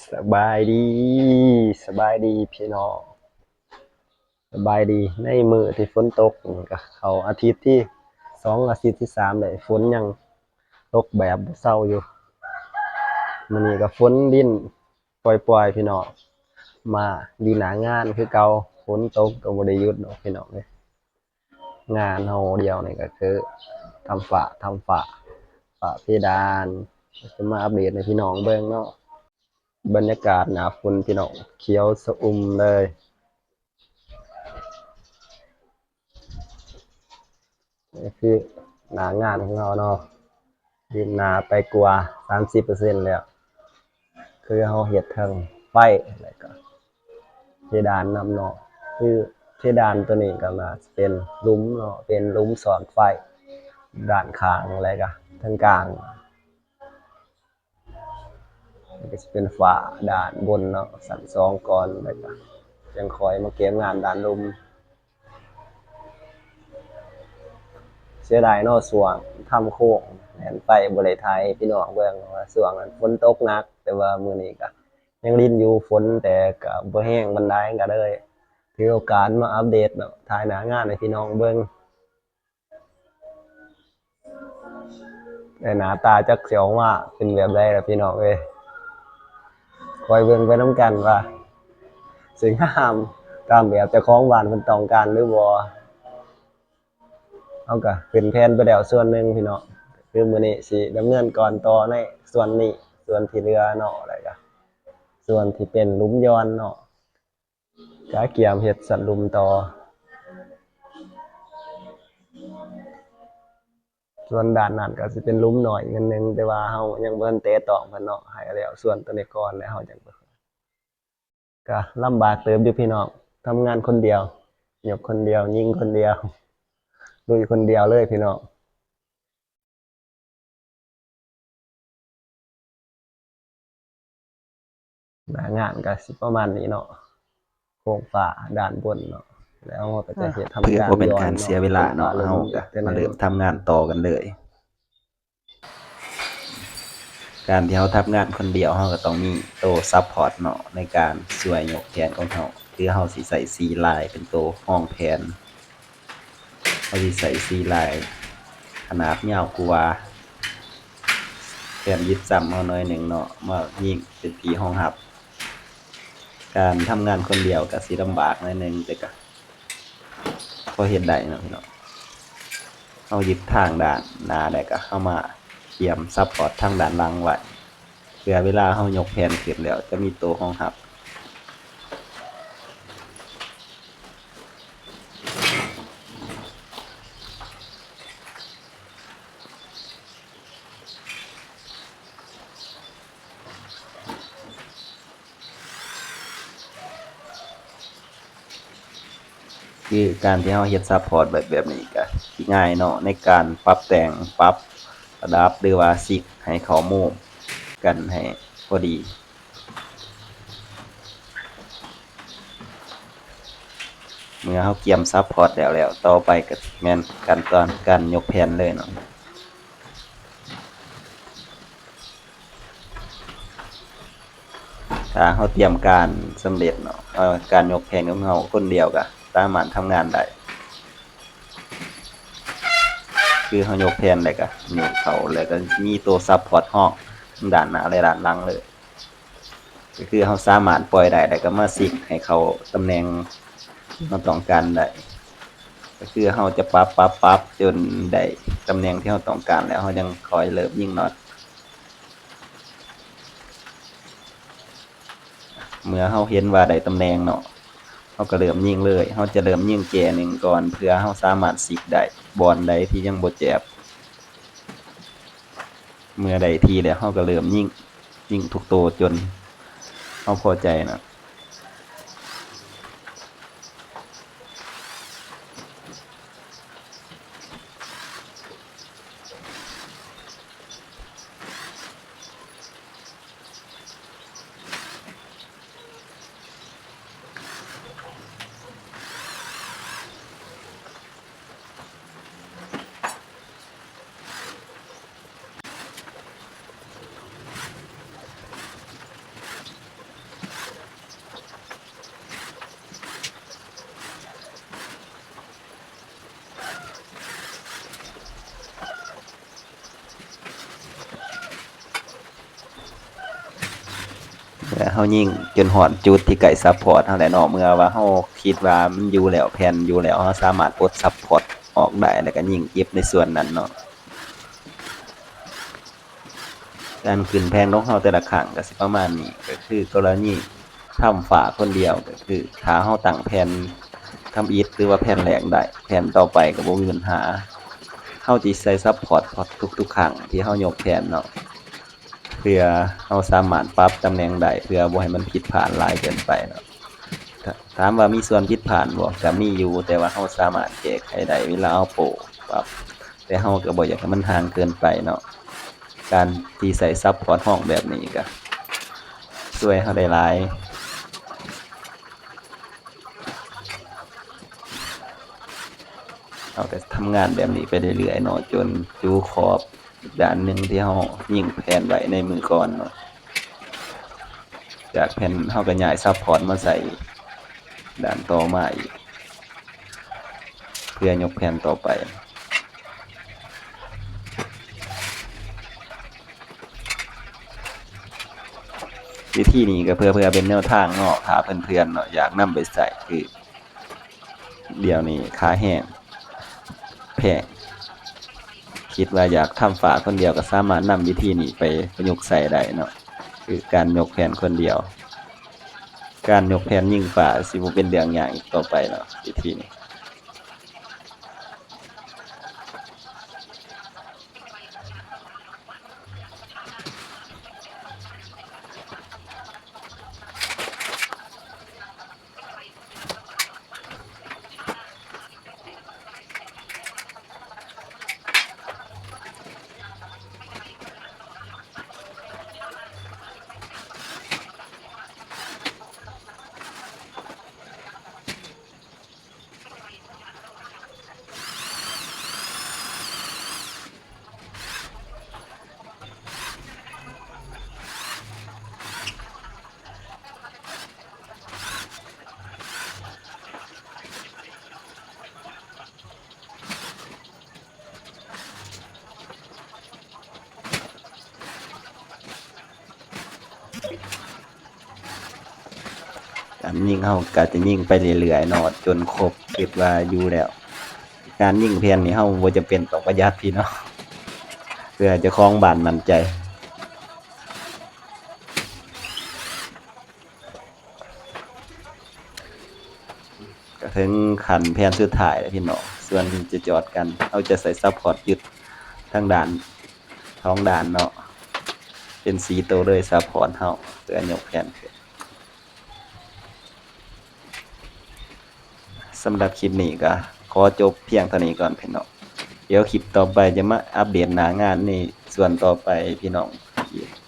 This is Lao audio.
ສະບາຍດີ ສະບາຍດີພີ່ນ້ອງ ສະບາຍດີ. ໃນມື້ທີ່ຝົນຕົກນີ້ກະເຂົ້າອາທິດທີສອງ ອາທິດທີສາມແລ້ວ ຝົນຍັງຕົກແບບບໍ່ເຊົາຢູ່. ມື້ນີ້ກະຝົນລິນປ່ອຍໆ ພີ່ນ້ອງ ມາຢູ່ໜ້າງານຄືເກົ່າ. ຝົນຕົກກະບໍ່ໄດ້ຢຸດດອກພີ່ນ້ອງເອີຍ. ງານເຮົາດຽວນີ້ກະຄືທຳຝາ ທຳຝາ ຝາເພດານ ຈະມາອັບເດດໃຫ້ພີ່ນ້ອງເບິ່ງເນາະ. ບັນຍາກາດໜ້າຝົນພີ່ນ້ອງ ຂຽວຊະອຸ່ມເລີຍ. ນີ້ຄືໜ້າງານຂອງເຮົາເນາະ ຄືໜ້າໄປກວ່າສາມສິບເປີເຊັນແລ້ວ. ຄືເຮົາເຮັດເທິງໄຟ ແລ້ວກະເພດານນຳເນາະ. ຄືເພດານໂຕນີ້ກະໜ້າຈະເປັນຫຼຸມເນາະ ເປັນຫຼຸມສອດໄຟດ້ານຂ້າງ ແລ້ວກະເທິງກາງ. ນີ້ກະຊິເປັນຝາດ້ານບົນເນາະ ຊັ້ນສອງກ່ອນ ແລ້ວກະຈັ່ງຄ່ອຍມາເກັບງານດ້ານລຸ່ມ. ເສຍດາຍເນາະ ຊ່ວງທຳໂຄ້ງແລ່ນໄຟບໍ່ໄດ້ຖ່າຍໃຫ້ພີ່ນ້ອງເບິ່ງ ເພາະວ່າຊ່ວງນັ້ນຝົນຕົກໜັກ. ແຕ່ວ່າມື້ນີ້ກະຍັງລິນຢູ່ ຝົນແຕ່ກະບໍ່ແຮງປານໃດ ກະເລີຍຖືໂອກາດມາອັບເດດເນາະ ຖ່າຍໜ້າງານໃຫ້ພີ່ນ້ອງເບິ່ງ. ແຕ່ໜ້າຕາຈັກຊິອອກມາເປັນແບບໃດລະພີ່ນ້ອງເອີຍ. ຄອຍເບິ່ງໄປນຳກັນວ່າຊິງາມຕາມແບບເຈົ້າຂອງບ້ານເພິ່ນຕ້ອງການຫຼືບໍ່. ເຮົາກະຂຶ້ນແຜນໄປແລ້ວສ່ວນໜຶ່ງພີ່ນ້ອງ ຄືມື້ນີ້ຊິດຳເນີນການຕໍ່ໃນສ່ວນນີ້ ສ່ວນທີ່ເຫຼືອເນາະ ແລ້ວກະສ່ວນທີ່ເປັນຫຼຸມຢ່ອນເນາະ. ກະກຽມເຮັດສັນຫຼຸມຕໍ່. ສ່ວນດ້ານນັ້ນກະຊິເປັນຫຼຸມໜ້ອຍອັນໜຶ່ງ ແຕ່ວ່າເຮົາຍັງບໍ່ທັນແຕະຕ້ອງເພິ່ນເນາະ ໃຫ້ແລ້ວສ່ວນໂຕນີ້ກ່ອນ ແລ້ວເຮົາຈັ່ງ ກະລຳບາກເຕີບຢູ່ພີ່ນ້ອງ ທຳງານຄົນດຽວ ຍົກຄົນດຽວ ຍິງຄົນດຽວ ລຸຍຄົນດຽວເລີຍພີ່ນ້ອງ. ໜ້າງານກະຊິປະມານນີ້ເນາະ ໂຄງຝາດ້ານບົນເນາະ ແລ້ວເຮົາກະຈະເຮັດທຳການ ເພື່ອບໍ່ເປັນການເສຍເວລາເນາະ ເຮົາກະມາເລີ່ມທຳງານຕໍ່ກັນເລີຍ. ການທີ່ເຮົາທຳງານຄົນດຽວ ເຮົາກະຕ້ອງມີໂຕຊັບພອດເນາະ ໃນການຊ່ວຍຍົກແຂນຂອງເຮົາ ຄືເຮົາຊິໃຊ້ສີ່ລາຍເປັນໂຕຮອງແຂນ. ເຮົາຊິໃຊ້ສີ່ລາຍຂະໜາດຍາວກວ່າແຂນຢິບຊ້ຳເຮົາໜ້ອຍໜຶ່ງເນາະ ມາຍິງເປັນທີ່ຮອງຮັບ. ການທຳງານຄົນດຽວກະຊິລຳບາກໜ້ອຍໜຶ່ງ ແຕ່ກະພໍເຮັດໄດ້ເນາະພີ່ນ້ອງ. ເຮົາຍຶດທາງດ້ານໜ້າ ແລ້ວກະເຮົາມາກຽມຊັບພອດທາງດ້ານຫຼັງໄວ້ ເພື່ອເວລາເຮົາຍົກແຂນຂຶ້ນແລ້ວຈະມີໂຕຮອງຮັບ. ຄືການທີ່ເຮົາເຮັດຊັບພອດແບບ ແບບນີ້ກະຊິງ່າຍເນາະ ໃນການປັບແຕ່ງ ປັບລະດັບ ຫຼືວ່າຊິກໃຫ້ເຂົ້າມຸມກັນໃຫ້ພໍດີ. ເມື່ອເຮົາກຽມຊັບພອດແລ້ວ ແລ້ວຕໍ່ໄປກະແມ່ນຂັ້ນຕອນການຍົກແຜ່ນເລີຍເນາະ. ຖ້າເຮົາຕຽມການສຳເລັດເນາະ ເອີ ການຍົກແຜ່ນຂອງເຮົາຄົນດຽວກະສາມາດທຳງານໄດ້ ຄືເຮົາຍົກແຜ່ນແລ້ວກະຍົກເຂົ້າ ແລ້ວກະມີໂຕຊັບພອດຮອງດ້ານໜ້າ ແລະ ດ້ານຫຼັງເລີຍ ກະຄືເຮົາສາມາດປ່ອຍໄດ້ ແລ້ວກະມາຊິກໃຫ້ເຂົ້າຕຳແໜ່ງທີ່ເຮົາຕ້ອງການໄດ້ ກະຄືເຮົາຈະປັບ ປັບ ປັບ ຈົນໄດ້ຕຳແໜ່ງທີ່ເຮົາຕ້ອງການແລ້ວ ເຮົາຈັ່ງຄ່ອຍເລີ່ມຍິງນັອດ. ເມື່ອເຮົາເຫັນວ່າໄດ້ຕຳແໜ່ງເນາະ ເຮົາກະເລີ່ມຍິງເລີຍ. ເຮົາຈະເລີ່ມຍິງແຈໜຶ່ງກ່ອນ ເພື່ອເຮົາສາມາດຊິກໄດ້ບ່ອນໃດທີ່ຍັງບໍ່ແຈບ. ເມື່ອໄດ້ທີ່ແລ້ວ ເຮົາກະເລີ່ມຍິງ ຍິງທຸກໂຕຈົນເຮົາພໍໃຈເນາະ. ເ ເມື່ອເຮົາຍິງຈົນຮອດຈຸດທີ່ໃກ້ຊັບພອດເຮົາແລ້ວເນາະ, ເມື່ອວ່າເຮົາຄິດວ່າມັນຢູ່ແລ້ວ, ແຜ່ນຢູ່ແລ້ວ, ເຮົາສາມາດປົດຊັບພອດອອກໄດ້ ແລ້ວກໍຍິງເກັບໃນສ່ວນນັ້ນເນາະ. ການຂຶ້ນແຜ່ນຂອງເຮົາແຕ່ລະຄັ້ງກໍຊິປະມານນີ້, ກໍຄືກໍລະນີທຳຝ້າຄົນດຽວ, ກໍຄືຖ້າເຮົາຕັ້ງແຜ່ນທຳອິດ ຫຼືວ່າແຜ່ນແລກໄດ້, ແຜ່ນຕໍ່ໄປກໍບໍ່ມີບັນຫາ. ເຮົາຊິໃສ່ຊັບພອດທຸກໆຄັ້ງທີ່ເຮົາຍົກແຜ່ນເນາະ, ເພື່ອເຮົາສາມາດປັບຕຳແໜ່ງໄດ້ ເພື່ອບໍ່ໃຫ້ມັນຜິດພາດຫຼາຍເກີນໄປເນາະ. ຖ- ຖາມວ່າມີສ່ວນຜິດພາດບໍ່? ກໍມີຢູ່, ແຕ່ວ່າເຮົາສາມາດແກ້ໄຂໄດ້ເວລາເຮົາໂປ້ປັບ, ແຕ່ເຮົາກໍບໍ່ຢາກໃຫ້ມັນຫ່າງເກີນໄປເນາະ. ການທີ່ໃສ່ຊັບພອດຮອງແບບນີ້ກໍຊ່ວຍເຮົາໄດ້ຫຼາຍ. ເຮົາກໍທຳງານແບບນີ້ໄປເລື້ອຍໆເນາະ, ຈົນຢູ່ຂອບອີກດ້ານໜຶ່ງທີ່ເຮົາຍິງແຜ່ນໄວ້ໃນມື້ກ່ອນເນາະ. ຈາກແຜ່ນ ເຮົາກໍຍ້າຍຊັບພອດມາໃສ່ດ້ານຕໍ່ມາອີກ ເພື່ອຍົກແຜ່ນຕໍ່ໄປ. ວິທີນີ້ກໍເພື່ອ ເພື່ອເປັນແນວທາງເນາະ, ຖ້າເພື່ອນໆເນາະ ຢາກນຳໄປໃຊ້ ຄືດຽວນີ້ຄ່າແຮງແພງ, ຄິດວ່າຢາກທຳຝ້າຄົນດຽວ ກໍສາມາດນຳວິທີນີ້ໄປປະຍຸກໃຊ້ໄດ້ເນາະ, ຄືການຍົກແຜ່ນຄົນດຽວ. ການຍົກແຜ່ນຍິງຝ້າຊິບໍ່ເປັນເລື່ອງຍາກອີກຕໍ່ໄປເນາະ, ວິທີນີ້. ການຍິງເຮົາກໍຈະຍິງໄປເລື້ອຍໆເນາະ ຈົນຄົບ ຄິດວ່າຢູ່ແລ້ວ. ການຍິງແຜ່ນນີ້ເຮົາບໍ່ຈຳເປັນຕ້ອງປະຢັດພີ່ນ້ອງ ເພື່ອເຈົ້າຂອງບ້ານໝັ້ນໃຈ. ກໍເຖິງຂັ້ນແຜ່ນສຸດທ້າຍແລ້ວພີ່ນ້ອງ, ສ່ວນທີ່ຈະຈອດກັນ ເຮົາຈະໃສ່ຊັບພອດຍຶດທາງດ້ານ ສອງດ້ານເນາະ, ເປັນສີ່ໂຕເລີຍ ຊັບພອດເຮົາ ເພື່ອຍົກແຜ່ນຂຶ້ນ. ສຳລັບຄລິບນີ້ກໍຂໍຈົບພຽງເທົ່ານີ້ກ່ອນພີ່ນ້ອງ, ດຽວຄລິບຕໍ່ໄປຈະມາອັບເດດໜ້າງານໃນສ່ວນຕໍ່ໄປໃຫ້ພີ່ນ້ອງອີກ.